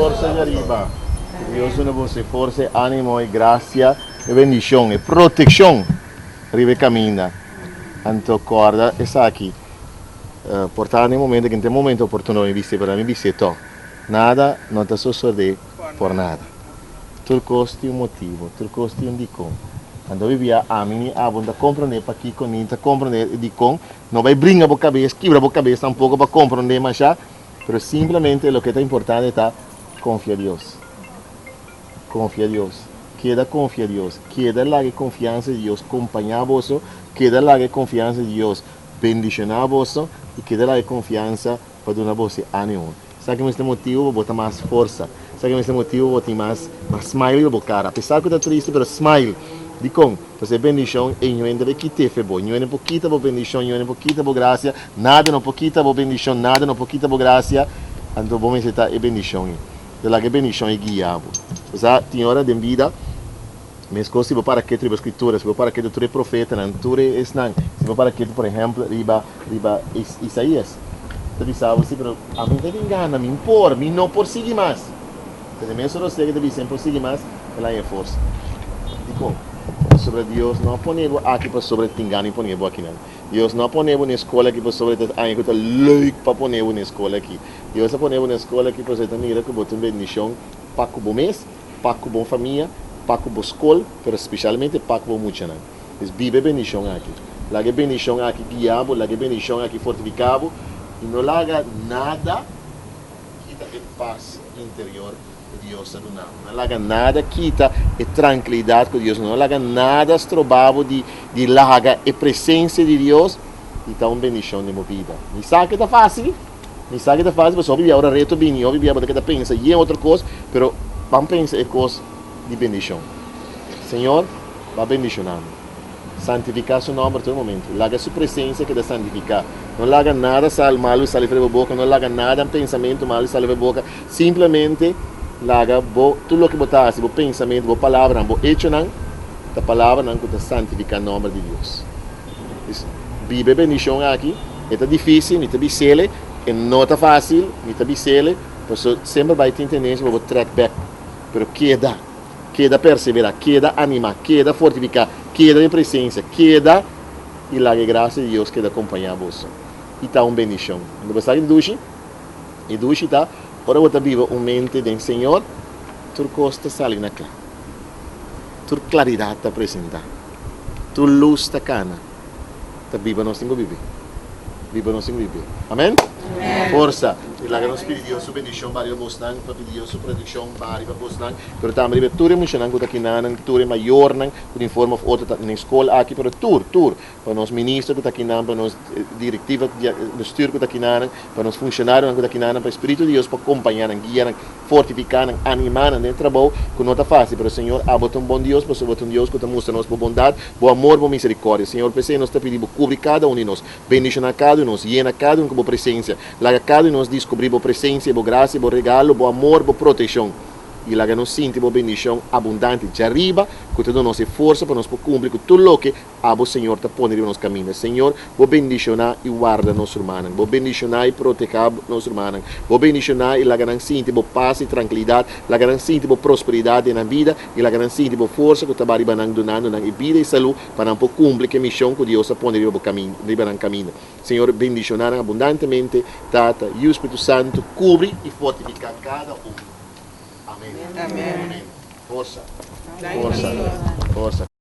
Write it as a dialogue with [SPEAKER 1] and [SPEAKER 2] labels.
[SPEAKER 1] Forsa di ariba. Ku Dios duna boso e forsa, e animo, e grasia, e bendishon, e protekshon riba e kaminda. Anto kòrda esaki, por ta na e momento aki no ta e momento oportuno pa mi bis'é, pero mi bis'é tò. Nada no ta sosodé por nada. Tur kos tin un motibu, tur kos tin un dikon. Anto bibia ami ni abo no ta komprondé pakiko ni ta komprondé e dikon. No bai bringa bo kabes, kibra bo kabes tampoko pa komprondé mashá, pero simplemente loke ta importante ta konfia Dios. Konfia Dios. Keda konfia Dios. Keda laga e konfiansa di Dios kompañá boso, keda laga e konfiansa di Dios bendishoná boso i keda laga e konfiansa pa duna boso e ánimo. Sa ki mester motibu pa bo ta mas forsa. Sa ki mester motibu pa bo tin mas mas smile riba bo kara. Apesar ku ta triste pero smile. Dikon? Pasobra e bendishon ei ñuende bai kit'é fe bo. Ñuende por kita bo bendishon, ñuende por kita bo grasia. Nada no por kita bo bendishon, nada no por kita bo grasia. Anto bo mester ta e bendishon ei. Ta laga e bendishon ei guia bo. Osea tin ora den bida meskos si bo para ketu riba Skritura, si bo para ketu tur e profetanan, tur e esnan, si bo para ketu por ehèmpel riba riba Isaías, ta bisa bo si, pero ami ta tin gana, mi por, mi no por sigui mas. Pero e mesun rosea ku ta bisa mi por sigui mas, el a haña forsa. Dikon? Pasobra Dios no a pone bo aki pasobra e tin gana di pone bo akinan. Dios no a pone bo na e skol aki pasobra e ta haña ku ta leuk pa pone bo na e skol aki. Dios a pone bo na e skol aki pasobra e ta mira ku bo ta un bendishon pa ku bo mes, pa ku bo famia, pa ku bo skol, pero spesialmente pa ku bo muchanan. Pues biba e bendishon aki. Laga e bendishon aki guia bo, laga e bendishon aki fortifiká bo i no laga nada kita e pas interior ku Dios ta duna bo. No laga nada kita e trankilidat ku Dios duna. No laga nada stroba bo di di laga e presensia di Dios i ta un bendishon den bo bida. Mi sa ku ta fásil, mi sa ku ta fásil pasobra hopi bia ora reto bini, hopi bia bo ta keda pensa yen otro kos, pero ban pensa e kos di bendishon. Señor ba bendishoná mi. Santifiká su nòmber tur momentu. Laga su presensia keda santifiká. No laga nada sal malu sali for di bo boka, no laga nada pensamentu malu sali for di bo boka. Simplemente laga bo tur loke bo ta hasi, bo pensamentu, bo palabranan, bo echonan ta palabranan ku ta santifiká nòmber di Dios. Pues, biba e bendishon aki. E ta difísil, mi ta bis'el, e no ta fásil, mi ta bis'el, pasobra semper bai tin tendensia pa bo trèk bèk. Pero keda, keda perseverá, keda animá, keda fortifiká, keda den presensia, keda i laga e grasia di Dios keda kompañá boso. I ta un bendishon. Anto bo sa ki ta dushi? E dushi ta ora bo ta biba un mente den Señor, tur kos ta sali na kla. Tur klaridat ta presentá. Tur lus ta kana. Ta biba nos tin ku bibi. Biba nos tin ku bibi. Amen? Forsa. I laga nos pidi Dios su bendishon ba riba bosnan, pa pidi Dios su protekshon ba riba bosnan, pero tambe riba tur e mushanan ku ta kinanan, tur e mayornan ku di un forma òf otro ta den skol aki, pero tur, tur, pa nos minister ku ta kinan, pa nos direktiva, bestuur ku ta kinanan, pa nos funshonarionan ku ta kinanan, pa e Spiritu di Dios por kompañá nan, guia nan, Fortifiká nan, animá nan den e trabou ku no ta fásil. Pero Señor, abo ta un bon Dios, pasobra bo ta un Dios ku ta mustra nos bo bondat, bo amor, bo miserikòrdia. Señor, p'esei nos ta pidi bo kubri kada un di nos, bendishoná kada un di nos, yena kada un ku bo presensia. Laga kada un di nos diskubrí bo presensia, bo grasia, bo regalo, bo amor, bo protekshon. I laga nos sinti bo bendishon abundante djariba ku ta duna nos e forsa pa nos por kumpli ku tur loke Abo, Señor, ta pone riba nos kaminda. Señor, Bo bendishoná i warda nos rumannan. Bo bendishoná i protehá nos rumannan. Bo bendishoná i laga nan sinti Bo pas i trankilidat. Laga nan sinti Bo prosperidat den nan bida i laga nan sinti Bo forsa ku ta ba riba nan, dunando nan e bida i salú pa nan por kumpli ku e mishon ku Dios a pone riba bo kaminda, riba nan kaminda. Señor, bendishoná nan abundantemente. Tata, Yu, Spiritu Santu, kubri i fortifiká kada un. Amén. Amén. Forsa. Forsa. Forsa.